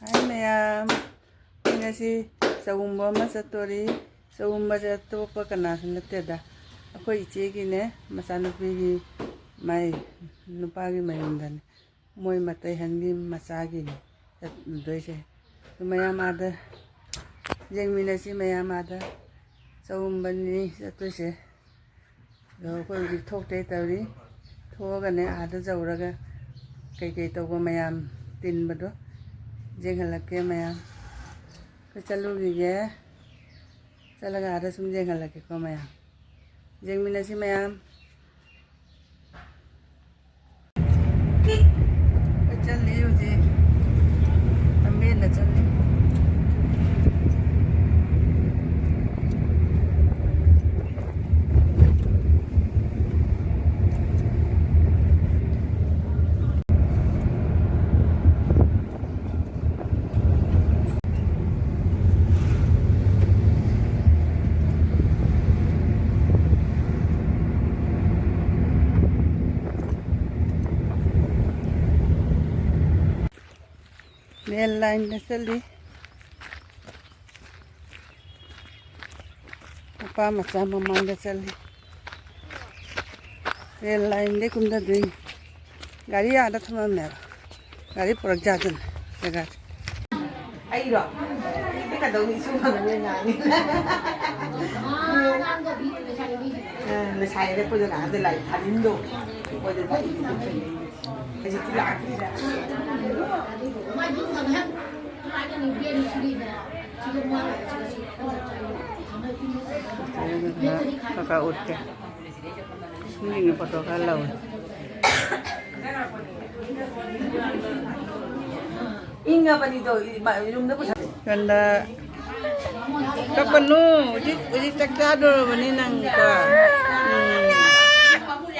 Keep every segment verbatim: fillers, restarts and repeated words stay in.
ꯍꯥꯏ ꯃꯌꯥꯝ, ꯑꯩ ꯉꯁꯤ ꯆꯒꯨꯝꯕ ꯑꯃ ꯆꯠꯇꯣꯔꯤ꯫ ꯆꯒꯨꯝꯕꯁꯦ ꯑꯇꯣꯞꯄ ꯀꯅꯥꯁꯨ ꯅꯠꯇꯦꯗ, ꯑꯩꯈꯣꯏ ꯏꯆꯦꯒꯤꯅꯦ, ꯃꯆꯥꯅꯨꯄꯤꯒꯤ ꯃꯥꯏ ꯅꯨꯄꯥꯒꯤ ꯃꯌꯨꯝꯗꯅꯦ, ꯃꯣꯏ ꯃꯇꯩꯍꯟꯒꯤ ꯃꯆꯥꯒꯤꯅꯦ ꯆꯠꯂꯨꯗꯣꯏꯁꯦ꯫ ꯑꯗꯨ ꯃꯌꯥꯝ ꯑꯥꯗ ꯌꯦꯡꯃꯤꯟꯅꯁꯤ, ꯃꯌꯥꯝ ꯑꯥꯗ ꯆꯒꯨꯝꯕꯅꯤ ꯆꯠꯇꯣꯏꯁꯦ꯫ ꯑꯗꯣ ꯑꯩꯈꯣꯏ ꯍꯧꯖꯤꯛ ꯊꯣꯛꯇꯦ ꯇꯧꯔꯤ꯫ ꯊꯣꯛꯑꯒꯅꯦ ꯑꯥꯗ ꯌꯧꯔꯒ ꯀꯩꯀꯩ ꯇꯧꯕ ꯃꯌꯥꯝ ꯇꯤꯟꯕꯗꯣ ꯌꯦꯡꯍꯜꯂꯛꯀꯦ ꯃꯌꯥꯝ꯫ ꯑꯩꯈꯣꯏ ꯆꯠꯂꯨꯈꯤꯒꯦ꯫ ꯆꯠꯂꯒ ꯑꯥꯗ ꯁꯨꯝ ꯌꯦꯡꯍꯜꯂꯛꯀꯦꯀꯣ ꯃꯌꯥꯝ꯫ ꯌꯦꯡꯃꯤꯟꯅꯁꯤ ꯃꯌꯥꯝ꯫ ꯑꯩꯈꯣꯏ ꯆꯠꯂꯤ ꯍꯧꯖꯤꯛ꯫ ꯂꯝꯕꯦꯟꯗ ꯆꯠꯂꯤ꯫ ꯔꯦꯜ ꯂꯥꯏꯟꯗ ꯆꯠꯂꯤ꯫ ꯅꯨꯄꯥ ꯃꯆꯥ ꯃꯃꯥꯡꯗ ꯆꯠꯂꯤ꯫ ꯔꯦꯜ ꯂꯥꯏꯟꯗꯩ ꯀꯨꯝꯊꯗꯣꯏꯅꯤ꯫ ꯒꯥꯔꯤ ꯑꯥꯗ ꯊꯝꯃꯝꯃꯦꯕ꯫ ꯒꯥꯔꯤ ꯄꯨꯔꯛ ꯌꯥꯗꯅ ꯖꯒꯥꯁꯦ꯫ ꯑꯩꯔꯣ? ꯑꯩ ꯀꯩꯗꯧꯅꯤ? ꯏꯁꯨ ꯐꯪꯉꯔꯣꯏ ꯉꯥꯡꯉꯤ꯫ ꯑ, ꯂꯩꯁꯥꯏꯗ ꯑꯩꯈꯣꯏꯗ ꯉꯥꯡꯗ ꯂꯥꯏ ꯊꯥꯅꯤꯡꯗꯣ꯫ ꯑꯩꯈꯣꯏꯗ ꯂꯥꯏ ꯍꯧꯖꯤꯛꯇꯤ ꯂꯥꯛꯇ꯭ꯔꯤꯗ꯫ ꯑꯗꯨꯗꯨꯅ ꯈꯔ ꯈꯔ ꯎꯠꯀꯦ꯫ ꯃꯤꯒꯤ ꯐꯣꯇꯣ ꯈꯔ ꯂꯧꯔꯦ꯫ ꯏꯪꯉꯕꯅꯤꯗꯣ, ꯏꯃꯥ-, ꯌꯨꯝꯗ ꯄꯨꯁꯜ- ꯀꯟꯗ ꯀꯞꯀꯅꯨ, ꯍꯧꯖꯤꯛ, ꯍꯧꯖꯤꯛ ꯆꯥꯛ ꯆꯥꯗꯣꯔꯕꯅꯤ ꯅꯪ ꯀꯣ꯫ ꯎꯝ꯫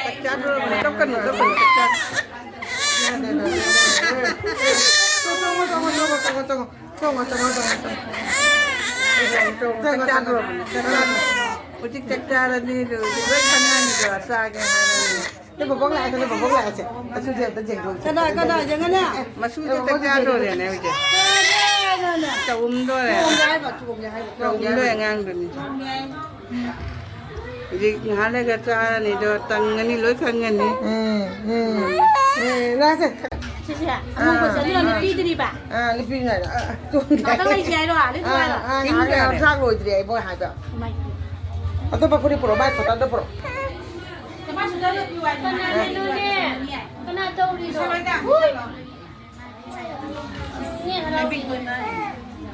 ꯆꯥꯛ ꯆꯥꯗꯣꯔꯕꯅꯤ, ꯀꯞꯀꯅꯨ, ꯀꯞꯀꯅꯨ, ꯆꯥꯛ ꯆꯥ-, ꯆꯪꯉꯣ, ꯆꯪꯉꯣ, ꯆꯪꯉꯣ, ꯆꯪꯉꯣ, ꯆꯪꯉꯣ꯫ ꯆꯪꯉꯣ, ꯆꯪꯉꯣ, ꯆꯪꯉꯣ, ꯆꯪꯉꯣ꯫ ꯆꯪꯉꯣ, ꯆꯪꯉꯣ, ꯆꯥꯛ ꯆꯥꯗꯣꯔꯕꯅꯤ, ꯆꯥꯛ ꯆꯥꯗꯣꯔꯕꯅꯤ꯫ ꯍꯧꯖꯤꯛ ꯆꯥꯛ ꯆꯥꯔꯅꯤ, ꯑꯗꯨ ꯍꯧꯖꯤꯛ ꯂꯣꯏ ꯈꯪꯉꯅꯤꯗꯣ, ꯆꯥꯒꯦ ꯍꯥꯏꯔꯅꯤ꯫ ꯅꯣꯏ ꯕꯣꯕꯣꯛ ꯂꯥꯛꯑꯦ, ꯅꯣꯏ ꯕꯣꯕꯣꯛ ꯂꯥꯛꯑꯦ, ꯁꯦ꯫ ꯃꯆꯨꯁꯦ ꯑꯝꯇ ꯌꯦꯡꯊꯣꯛꯁꯦ꯫ ꯀꯅꯥ, ꯀꯅꯥ ꯌꯦꯡꯉꯅꯤ? ꯃꯆꯨꯁꯦ ꯆꯥꯛ ꯆꯥꯗꯣꯔꯦꯅꯦ ꯍꯧꯖꯤꯛ꯫ ꯆꯥꯛꯎꯝꯗꯣꯔꯦ꯫ ꯆꯥꯛꯎꯝꯗꯣꯔꯦ ꯑꯉꯥꯡꯗꯨꯅꯤ꯫ ꯍꯧꯖꯤꯛ ꯉꯥꯏꯍꯥꯛ ꯂꯩꯔꯒ ꯆꯥꯔꯅꯤꯗꯣ, ꯇꯪꯉꯅꯤ, ꯂꯣꯏ ꯈꯪꯉꯅꯤ꯫ ꯎꯝ, ꯎꯝ꯫ ꯎꯝ, ꯂꯥꯛꯁꯦ꯫ ꯁꯤꯁꯦ, ꯑꯉꯧꯕꯁꯦ, ꯑꯗꯨꯅ ꯅꯨꯄꯤꯗꯨꯅꯤꯕ? ꯑꯥ, ꯅꯨꯄꯤꯅ, ꯑꯥ, ꯉꯥꯛꯇꯪ ꯂꯩꯁꯤ ꯍꯥꯏꯔꯣ? ꯑꯥ, ꯂꯩꯁꯤ ꯍꯥꯏꯔꯣ? ꯑꯥ, ꯉꯥꯏꯍꯥꯛ ꯂꯩꯔꯒ ꯆꯥꯛ ꯂꯣꯏꯗ꯭ꯔꯤ ꯑꯩ ꯃꯣꯏ ꯍꯥꯏꯕ꯫ ꯏꯃꯥꯏ꯫ ꯑꯇꯣꯞꯄ ꯐꯨꯔꯤꯠ ꯄꯨꯔꯛꯑꯣ, ꯃꯥꯏ ꯈꯛꯇ ꯑꯝꯇ ꯄꯨꯔꯛꯑꯣ꯫ ꯀꯅꯥꯅꯣꯅꯦ? ꯀꯅꯥ ꯇꯧꯔꯤꯅꯣ?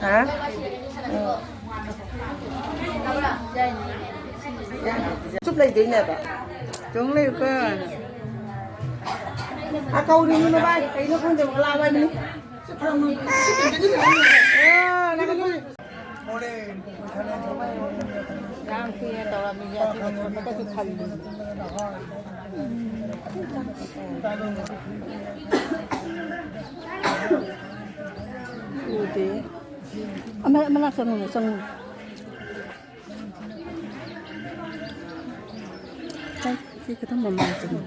ꯍꯥ? ꯎꯝ꯫ ꯆꯨꯞ ꯂꯩꯗꯣꯏꯅꯦꯕ꯫ ꯆꯨꯝ ꯂꯩꯌꯨꯀꯣ꯫ ꯑ, ꯀꯧꯔꯤꯅꯤ ꯃꯕꯥꯏ꯫ ꯀꯩꯅꯣ ꯈꯪꯗꯦ, ꯃꯈꯥ ꯂꯥꯛꯑꯣ ꯍꯥꯏꯕꯅꯤ꯫ ꯑ, ꯅꯪ ꯑꯩꯈꯣꯏ ꯌꯥꯝ ꯀꯨꯏꯅ ꯇꯧꯔꯝꯃꯤꯁꯦ ꯑꯁꯤꯅ ꯊꯣꯛꯄꯗꯁꯨ ꯊꯜꯂꯤ꯫ ꯎꯗꯦ꯫ ꯑꯃ, ꯃꯅꯥꯛ ꯆꯪꯉꯨꯅꯦ, ꯆꯪꯉꯨ꯫ ꯁꯤ ꯈꯤꯇꯪ ꯃꯃꯥꯡ ꯆꯪꯉꯨ꯫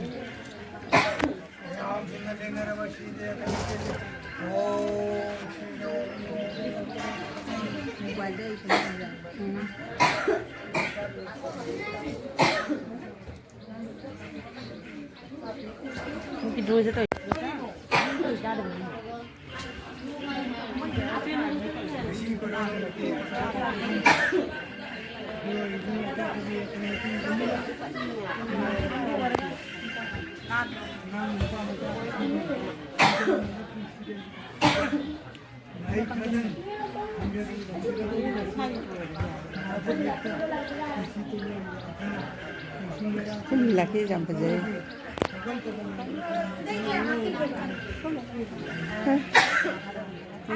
ꯂꯥꯛꯀꯤ ꯌꯥꯝ ꯐꯖꯩ꯫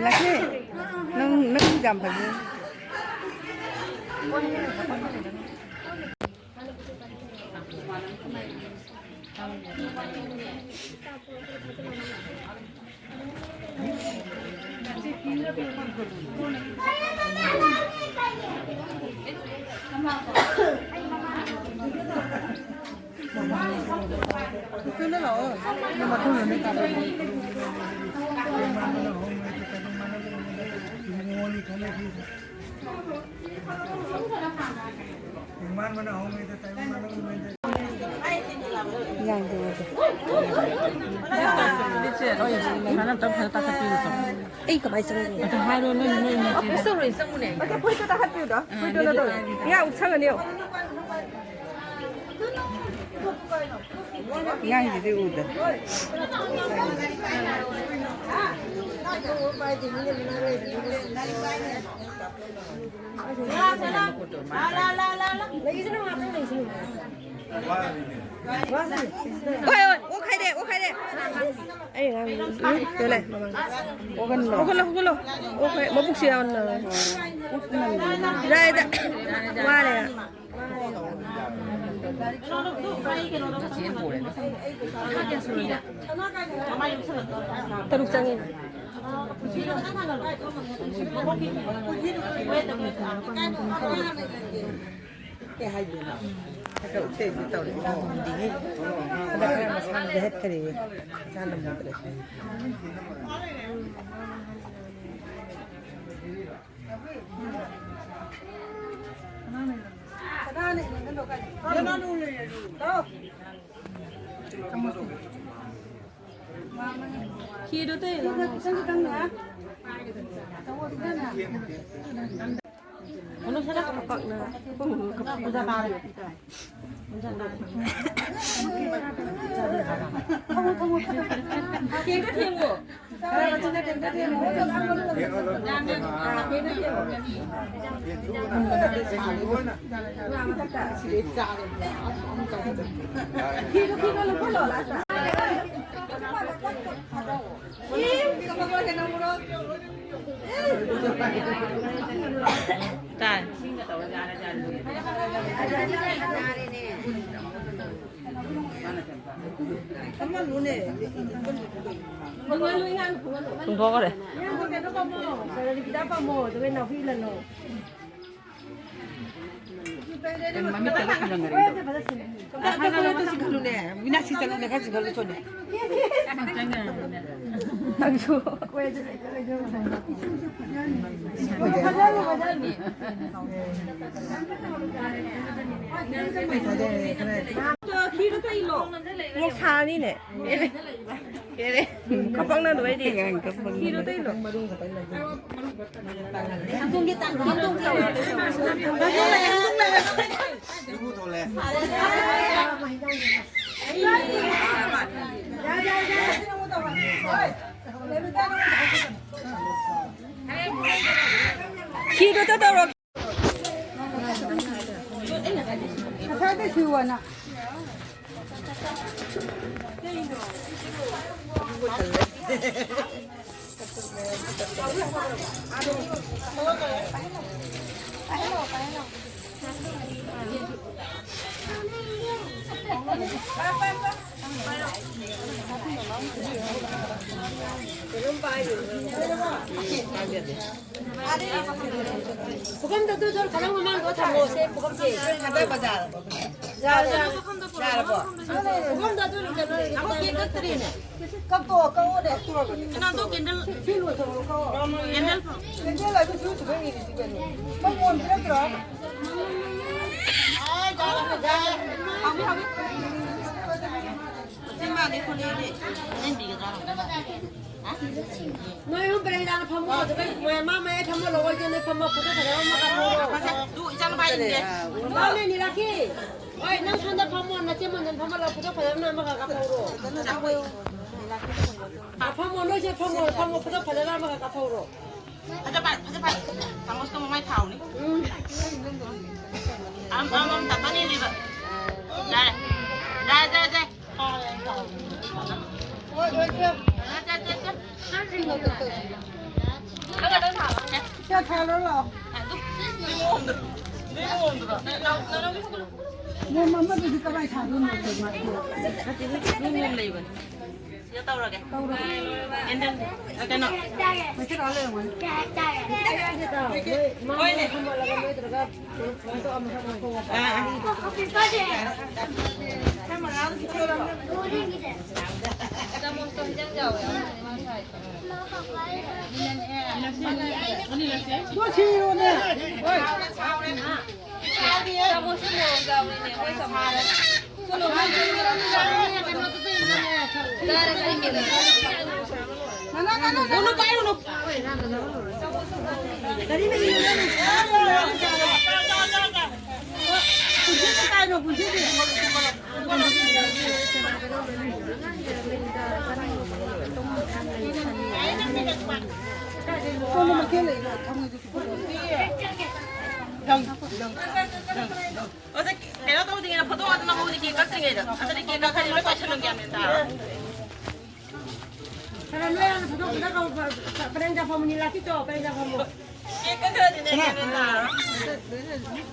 ꯂꯥꯛꯀꯤ, ꯅꯪ, ꯅꯪ ꯌꯥꯝ ꯐꯖꯩ꯫ ꯌꯥꯏꯗꯦ, ꯌꯥꯏꯗꯦ꯫ ꯑꯩ ꯀꯃꯥꯏ ꯆꯪꯗꯣꯏꯅꯣ? ꯑꯗꯨ ꯍꯥꯏꯔꯣ, ꯅꯣꯏ, ꯅꯣꯏ ꯅꯆꯦꯗ꯫ ꯑꯣꯐꯤꯁ ꯇꯧꯔꯣꯏ, ꯆꯪꯉꯨꯅꯦ꯫ ꯐꯨꯔꯤꯠꯇꯣ ꯅꯠꯇ꯭ꯔꯣ? ꯉꯥ ꯑꯃꯨꯛ ꯁꯪꯉꯅꯤ ꯌꯦꯡꯉꯣ꯫ ꯑꯉꯥꯡꯁꯤꯗꯤ ꯎꯗ꯫ ꯍꯣꯏ, ꯍꯣꯏ, ꯑꯣꯛ ꯍꯥꯏꯔꯦ, ꯑꯣꯛ ꯍꯥꯏꯔꯦ꯫ ꯑꯩ ꯑꯉꯥꯡ, ꯎꯝ, ꯂꯣꯏ ꯂꯥꯛꯑꯦ, ꯃꯃꯥꯡꯗ꯫ ꯍꯧꯒꯠꯂꯣ꯫ ꯍꯧꯒꯠꯂꯣ, ꯍꯧꯒꯠꯂꯣ꯫ ꯑꯣꯛ ꯍꯥꯏ-, ꯃꯕꯨꯛꯁꯦ ꯌꯥꯝꯅ꯫ ꯌꯥꯏꯗ, ꯋꯥꯔꯦ꯫ ꯇꯔꯨꯛ ꯆꯪꯉꯤ꯫ ꯀꯩ ꯍꯥꯏꯗꯣꯏꯅꯣ? ꯈꯔ ꯎꯠꯇꯦ ꯎꯠꯇꯦ ꯇꯧꯔꯦ꯫ ꯏꯁꯥ ꯉꯝꯗꯦꯍꯦ꯫ ꯍꯟꯗꯛ ꯈꯔ ꯃꯁꯥꯅ ꯍꯦꯠꯈꯔꯦ꯫ ꯏꯁꯥ ꯉꯝꯗ꯭ꯔꯦ꯫ ꯈꯤꯔꯗꯣ ꯇꯩꯔꯣ꯫ ꯀꯩꯅꯣ ꯁꯦ ꯄꯥꯛꯅ꯫ ꯊꯦꯡꯒ ꯊꯦꯡꯉꯣ꯫ ꯇꯥꯏ꯫ ꯍꯨꯟꯗꯣꯛꯈ꯭ꯔꯦ꯫ ꯃꯃꯤꯠꯇ ꯂꯣꯏ ꯈꯨꯝꯖꯟꯈꯔꯦ꯫ ꯃꯤꯅꯥꯛꯁꯤ ꯆꯠꯂꯨꯅꯦ, ꯈꯔ ꯆꯤꯡꯈꯠꯂꯨ ꯆꯣꯅꯦ꯫ ꯅꯪꯁꯨ꯫ ꯈꯤꯔ ꯇꯩ ꯏꯜꯂꯣ꯫ ꯃꯣꯛ ꯁꯥꯅꯤꯅꯦ꯫ ꯀꯦꯔꯦ꯫ ꯀꯦꯔꯦ꯫ ꯀꯄꯛꯅ ꯂꯣꯏꯗꯤ꯫ ꯈꯤꯔ ꯇꯩ ꯏꯜꯂꯣ꯫ ꯈꯤꯔ ꯇꯧꯔꯣ꯫ ꯉꯁꯥꯏꯗꯩ ꯁꯨꯏ ꯋꯥꯅ꯫ ꯄꯨꯈꯝꯗ ꯑꯗꯨ ꯈꯔ ꯃꯃꯥꯡꯗꯣ ꯊꯝꯃꯣꯁꯦ, ꯄꯨꯈꯝꯁꯦ꯫ ꯌꯥꯔꯕꯣ? ꯌꯥꯔꯕꯣ? ꯄꯨꯈꯝꯗ ꯑꯗꯨ ꯀꯩꯅꯣ, ꯀꯛꯇ꯭ꯔꯤꯅꯦ꯫ ꯀꯛꯇꯣꯛꯑꯣ, ꯀꯛꯑꯣꯅꯦ꯫ ꯀꯦꯟꯗꯜ ꯐꯪ-, ꯀꯦꯟꯗꯜ ꯑꯗꯨ ꯁꯨ ꯁꯨꯕ ꯏꯔꯤꯁꯤ ꯀꯩꯅꯣ? ꯃꯉꯣꯟ ꯄꯤꯔꯛꯇ꯭ꯔꯣ? ꯅꯣꯏ ꯑꯍꯨꯝ ꯄꯔꯦꯡ ꯂꯥꯡꯅ ꯐꯝꯃꯣ, ꯑꯗꯨꯒ ꯃꯥ ꯃꯌꯥꯏ ꯐꯝꯃꯣ, ꯂꯋꯥꯏꯗ ꯅꯣꯏ ꯐꯝꯃꯣ, ꯐꯣꯇꯣ ꯐꯖꯕ ꯑꯃ ꯀꯥꯞꯍꯧꯔꯣ꯫ ꯃꯥꯅꯦ, ꯅꯤꯂꯥꯈꯤ꯫ ꯍꯣꯏ, ꯅꯪ ꯁꯣꯝꯗ ꯐꯝꯃꯣ, ꯅꯆꯦ ꯃꯣꯟꯗꯟ ꯐꯝꯍꯜꯂꯣ, ꯐꯣꯇꯣ ꯐꯖꯕ ꯑꯃ ꯑꯃꯈꯛ ꯀꯥꯞꯍꯧꯔꯣ꯫ ꯑ, ꯐꯝꯃꯣ, ꯅꯣꯏꯁꯦ ꯐꯝꯃꯣ, ꯐꯝꯃꯣ, ꯐꯣꯇꯣ ꯐꯖꯕ ꯑꯃꯈꯛ ꯀꯥꯞꯍꯧꯔꯣ꯫ ꯐꯖ ꯐꯖ, ꯐꯖ ꯐꯖ꯫ ꯆꯥꯃꯁꯀ ꯃꯃꯥꯏ ꯊꯥꯎꯅꯤ꯫ ꯎꯝ꯫ ꯑꯝ, ꯑꯝ, ꯑꯝ, ꯇꯥꯇꯣꯟ ꯌꯦꯡꯉꯤꯕ꯫ ꯌꯥꯔꯦ꯫ ꯌꯥꯔꯦ, ꯌꯥꯔꯦ, ꯌꯥꯔꯦ꯫ ꯍꯣꯏ, ꯍꯣꯏ, ꯆꯦ꯫ ꯆꯦ, ꯆꯦ, ꯆꯦ꯫ ꯆꯦ, ꯊꯥꯔꯣ ꯂꯥꯛꯑꯣ꯫ ꯃꯣꯝ ꯑꯃꯗꯨꯗꯤ ꯀꯃꯥꯏ ꯊꯥꯗꯣꯏꯅꯣ? ꯅꯠꯇꯦ, ꯃꯤ ꯃꯣꯝ ꯂꯩꯕꯅꯤ꯫ ꯁꯤꯗ ꯇꯧꯔꯒꯦ꯫ ꯇꯧꯔꯣ꯫ ꯀꯦꯟꯗꯜ, ꯑ, ꯀꯩꯅꯣ꯫ ꯃꯩꯈꯦꯠ ꯑꯥ ꯂꯩꯔꯝꯒꯅꯤ꯫ ꯍꯣꯏꯅꯦ꯫ ꯑꯥ, ꯑꯥ꯫ ꯆꯥꯃꯁꯇꯣ ꯍꯤꯟꯖꯥꯡ ꯆꯥꯎꯋꯦ, ꯑꯃꯅꯦ ꯃꯥ ꯁꯥꯏꯗꯣ꯫ ꯆꯥꯃꯁꯁꯨ ꯃꯣꯔꯣꯛ ꯆꯥꯎꯋꯤꯅꯦ, ꯃꯣꯏ ꯆꯥꯃꯁ꯫ ꯆꯥꯔꯒ ꯍꯤꯡꯉꯤꯅꯦ꯫ ꯎꯅꯨ ꯄꯥꯏ, ꯎꯅꯨ꯫ ꯑꯣꯖꯥ, ꯀꯩꯅꯣ ꯇꯧꯗ꯭ꯔꯤꯉꯩꯗ, ꯐꯣꯇꯣ ꯉꯥꯛꯇ ꯂꯧꯍꯧꯗꯤ, ꯀꯦꯛ ꯀꯛꯇ꯭ꯔꯤꯉꯩꯗ꯫ ꯑꯗꯨꯗꯤ ꯀꯦꯛ ꯀꯛꯈ꯭ꯔꯗꯤ ꯂꯣꯏ ꯄꯥꯏꯁꯜꯂꯝꯒꯦ, ꯒ꯭ꯌꯥꯟ ꯃꯦꯟ ꯇꯥꯔꯣꯏ꯫ ꯈꯔ ꯅꯣꯏ ꯍꯥꯟꯅ ꯐꯣꯇꯣ ꯈꯤꯇ ꯀꯛꯑꯣ, ꯄ-, ꯄ-, ꯄꯔꯦꯡꯗ ꯐꯝꯃꯨ, ꯅꯤꯂꯥ ꯀꯤꯠꯇꯣ, ꯄꯔꯦꯡꯗ ꯐꯝꯃꯨ꯫ ꯀꯦꯛ ꯀꯛꯈ꯭ꯔꯗꯤꯅꯦ, ꯒ꯭ꯌꯥꯟ ꯃꯦꯟ ꯇꯥꯔꯣꯏ꯫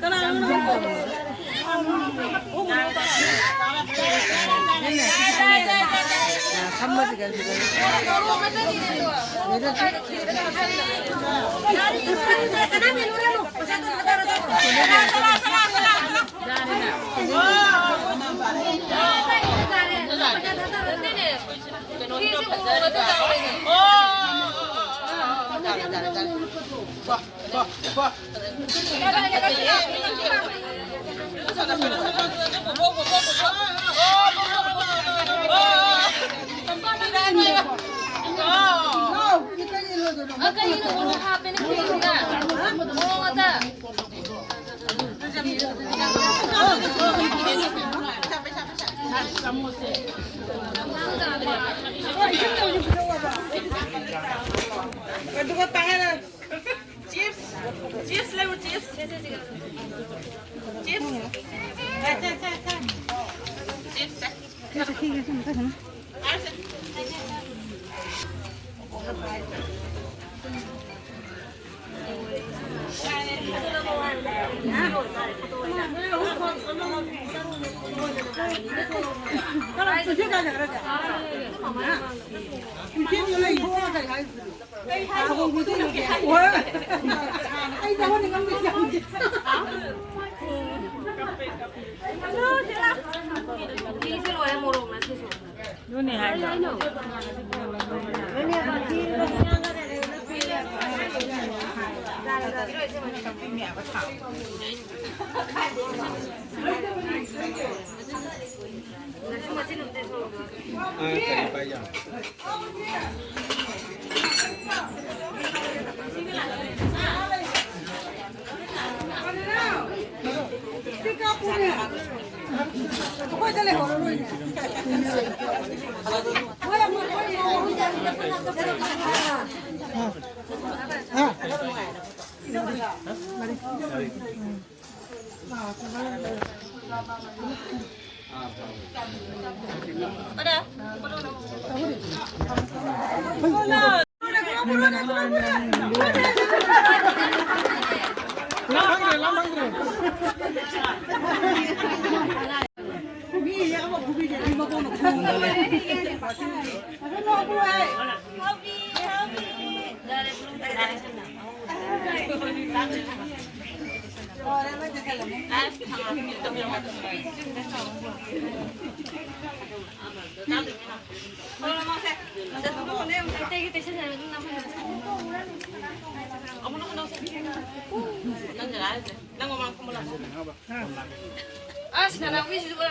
ꯀꯅꯥꯅꯣ ꯅꯪ ꯀꯧꯔꯤꯁꯦ? ꯐꯝꯃꯁꯤ ꯀꯩꯅꯣ ꯁꯤꯗ꯫ ꯑ, ꯀꯩꯅꯣ, ꯃꯣꯔꯣꯛ ꯍꯥꯞꯄꯦꯅꯦ ꯀꯦꯛꯁꯤꯗ꯫ ꯃꯣꯔꯣꯛ ꯉꯥꯛꯇ꯫ ꯑꯗꯨꯒ ꯄꯥꯏꯍꯜꯂ꯫ Chips, chips ꯂꯩꯔꯣ, chips꯫ Chips꯫ ꯆꯥ, ꯆꯥ, ꯆꯥ, ꯆꯥ꯫ Chips ꯆꯥ꯫ ꯑꯩ ꯅꯉꯣꯟꯗ ꯉꯝꯗꯣꯏꯁꯦ ꯌꯥꯝꯗꯦ꯫ ꯁꯤꯁꯦ ꯂꯣꯏꯔꯦ, ꯃꯣꯔꯣꯛꯅ ꯁꯤꯁꯨ꯫ ꯑꯗꯨꯅꯦ ꯍꯥꯏꯗꯣ꯫ ꯑꯥ, ꯀꯔꯤ ꯄꯥꯏ ꯌꯥꯝ?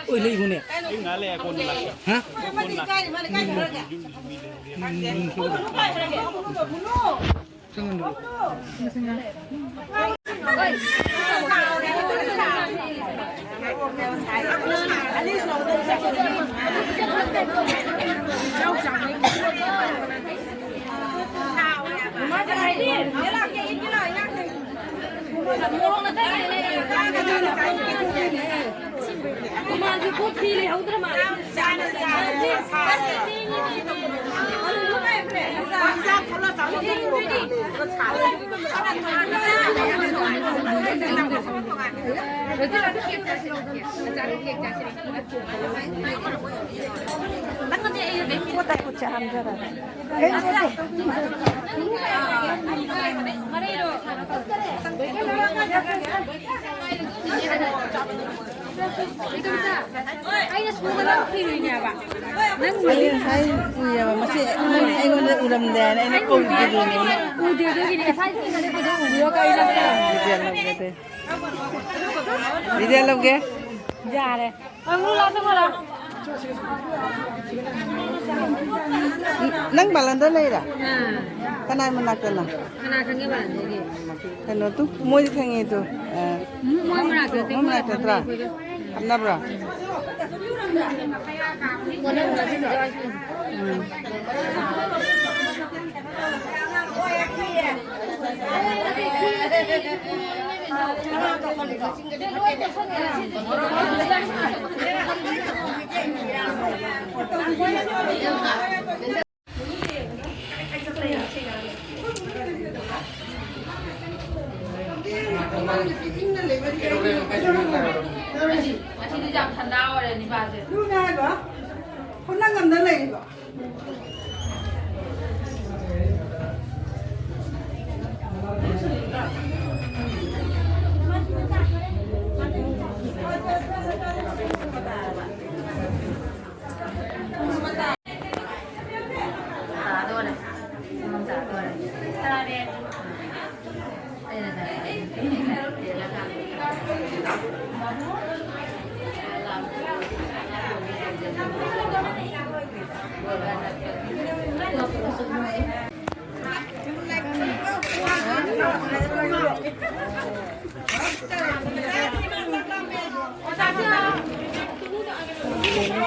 ꯑꯣꯏ, ꯂꯩꯕꯅꯦ꯫ ꯍꯥ? ꯃꯃꯥꯁꯨ ꯀꯣꯛ ꯐꯤ ꯂꯩꯍꯧꯗ꯭ꯔ ꯃꯥꯜꯂꯦ꯫ ꯈꯨꯠꯇ ꯈꯨꯠꯁꯦ ꯍꯥꯝꯖꯔꯒ꯫ ꯑꯩꯅ ꯁꯣꯝꯗ ꯅꯪ ꯊꯤꯔꯨꯏꯅꯦꯕ꯫ ꯅꯪ ꯑꯩ ꯉꯁꯥꯏ ꯎꯏꯌꯦꯕ, ꯃꯁꯤ ꯅꯪ ꯑꯩꯉꯣꯟꯗ ꯎꯔꯝꯗꯦ ꯍꯥꯏꯅ ꯑꯩꯅ ꯀꯧꯗ꯭ꯔꯤꯅꯦ꯫ ꯎꯗꯦ, ꯑꯗꯨꯒꯤꯅꯦ ꯉꯁꯥꯏ ꯊꯤꯔꯨꯏꯅꯦ, ꯀꯩꯗꯧ ꯎꯕ꯭ꯔꯣ ꯀꯩꯅꯣ? ꯂꯤꯗꯤꯌꯥ ꯂꯧꯒꯦ, ꯂꯤꯗꯤꯌꯥ ꯂꯧꯒꯦ꯫ ꯌꯥꯔꯦ꯫ ꯑꯪꯒꯨꯔ ꯂꯥꯛꯇ ꯃꯥꯜꯂꯦ꯫ ꯅꯪ ꯕꯥꯂꯟꯗ ꯂꯩꯔꯥ? ꯑꯥ꯫ ꯀꯅꯥꯏ ꯃꯅꯥꯛꯇꯅꯣ? ꯀꯅꯥ ꯈꯪꯒꯦ ꯕꯥꯂꯟꯗꯒꯤ? ꯀꯩꯅꯣ ꯇꯨ, ꯃꯣꯏꯗꯤ ꯈꯪꯉꯦ ꯇꯨ꯫ ꯑ, ꯎꯝ, ꯃꯣꯏ ꯃꯅꯥꯛꯇ ꯅꯠꯇꯦ, ꯃꯣꯏ ꯃꯣꯏ ꯃꯅꯥꯛꯇ ꯅꯠꯇ꯭ꯔꯥ? ꯈꯪꯉꯦ ꯑꯩꯈꯣꯏꯒ꯫ ꯈꯪꯅꯕ꯭ꯔꯣ? ꯎꯝ꯫ ꯉꯁꯤꯗꯤ ꯌꯥꯝ ꯊꯟꯗꯥ ꯑꯣꯏꯔꯦ ꯅꯤꯄꯥꯁꯦ꯫ ꯅꯪ ꯉꯝꯗ ꯂꯩꯔꯤꯕꯣ?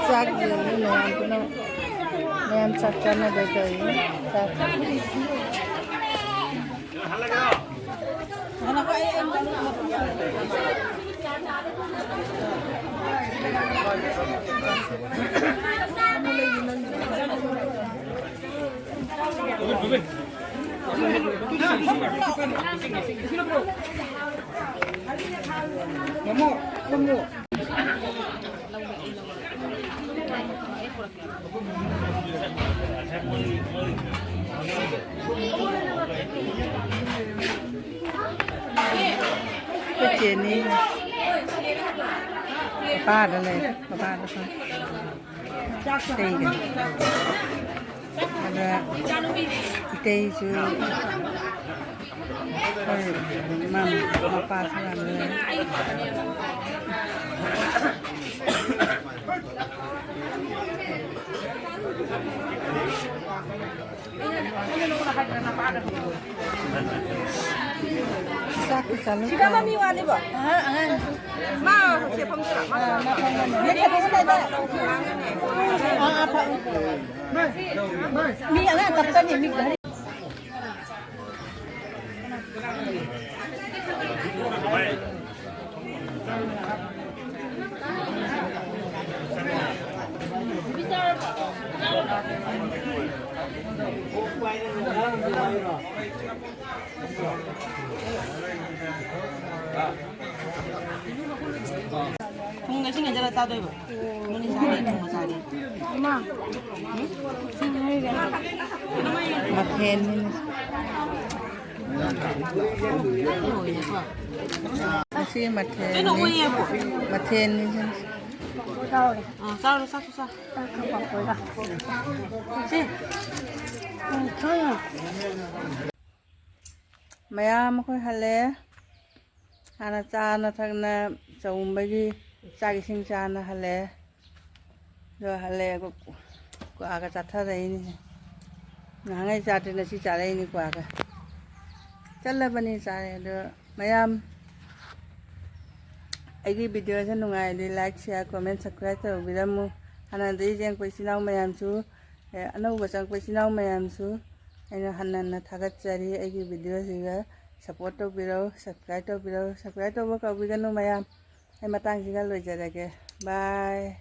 ꯆꯥꯛ ꯌꯦꯜꯂꯤ ꯃꯌꯥꯝ ꯄꯨꯟꯅ, ꯃꯌꯥꯝ ꯆꯥꯛ ꯆꯥꯅꯕ ꯇꯧꯔꯤ꯫ ꯆꯥꯛ ꯑꯩꯈꯣꯏ ꯆꯦꯅꯤ꯫ ꯄꯥꯗ ꯂꯩ, ꯄꯥꯗ ꯐꯝ꯫ ꯏꯇꯩꯒ꯫ ꯑꯗ ꯏꯇꯩꯁꯨ ꯑꯩꯈꯣꯏ ꯃꯝ-, ꯃꯄꯥꯁꯨ ꯌꯥꯝ ꯂꯩ꯫ ꯆꯥꯛꯀꯤ ꯆꯥꯂꯨ꯫ ꯁꯤꯗ ꯑꯃ ꯃꯤ ꯋꯥꯠꯂꯤꯕꯣ? ꯑꯍ, ꯑꯉꯥꯡ꯫ ꯃꯥ ꯁꯦ ꯐꯝꯁꯤꯔ? ꯑꯥ, ꯃꯥ ꯐꯝꯒꯅꯤ꯫ ꯑꯥ, ꯑꯥ, ꯐꯝ-, ꯃꯤ ꯑꯉꯥꯡ ꯀꯞꯀꯅꯤ, ꯃꯤ ꯘꯔꯤ꯫ ꯊꯨꯝꯒ ꯏꯁꯤꯡꯒ ꯆꯠꯂ ꯆꯥꯗꯣꯏꯕ? ꯅꯪꯗꯤ ꯆꯥꯗꯦ, ꯊꯨꯝꯒ ꯆꯥꯗꯦ꯫ ꯃꯊꯦꯜꯅꯤ꯫ ꯂꯣꯏꯔꯦꯀꯣ꯫ ꯁꯤ ꯃꯊꯦꯜꯅꯤ꯫ ꯀꯩꯅꯣ ꯑꯣꯏꯌꯦꯕꯣ? ꯃꯊꯦꯜꯅꯤ ꯁꯤ꯫ ꯑꯥ, ꯆꯥꯔꯣ, ꯆꯥꯔꯣ, ꯆꯥꯔꯣ꯫ ꯁꯤ꯫ ꯃꯌꯥꯝ ꯑꯩꯈꯣꯏ ꯍꯜꯂꯦ꯫ ꯍꯥꯟꯅ ꯆꯥꯅ ꯊꯛꯅ ꯆꯥꯛꯎꯝꯕꯒꯤ ꯆꯥꯛ ꯏꯁꯤꯡ ꯆꯥꯅ ꯍꯜꯂꯦ꯫ ꯑꯗꯣ ꯍꯜꯂꯦ, ꯀ꯭ꯋꯥꯒ ꯆꯥꯊꯔꯛꯏꯅꯤ꯫ ꯉꯍꯥꯟꯉꯩ ꯆꯥꯗ꯭ꯔꯤ, ꯉꯁꯤ ꯆꯥꯔꯛꯏꯅꯤ ꯀ꯭ꯋꯥꯒ꯫ ꯆꯠꯂꯕꯅꯤ ꯆꯥꯔꯦ꯫ ꯑꯗꯣ ꯃꯌꯥꯝ ꯑꯩꯒꯤ videoꯁꯦ ꯅꯨꯡꯉꯥꯏꯔꯗꯤ like, share, comment, subscribe ꯇꯧꯕꯤꯔꯝꯃꯨ꯫ ꯍꯥꯟꯅꯗꯒꯤ ꯌꯦꯡꯉꯛꯄ ꯏꯆꯤꯟ ꯏꯅꯥꯎ ꯃꯌꯥꯝꯁꯨ, ꯑꯦ, ꯑꯅꯧꯕ ꯆꯪꯉꯛꯄ ꯏꯆꯤꯟ ꯏꯅꯥꯎ ꯃꯌꯥꯝꯁꯨ ꯑꯩꯅ ꯍꯟꯅ ꯍꯟꯅ ꯊꯥꯒꯠꯆꯔꯤ꯫ ꯑꯩꯒꯤ videoꯁꯤꯒ support ꯇꯧꯕꯤꯔꯧ, subscribe ꯇꯧꯕꯤꯔꯧ꯫ Subscribe ꯇꯧꯕ ꯀꯥꯎꯕꯤꯒꯅꯨ ꯃꯌꯥꯝ꯫ ꯑꯩ ꯃꯇꯥꯡꯁꯤꯒ ꯂꯣꯏꯖꯔꯒꯦ꯫ Bye꯫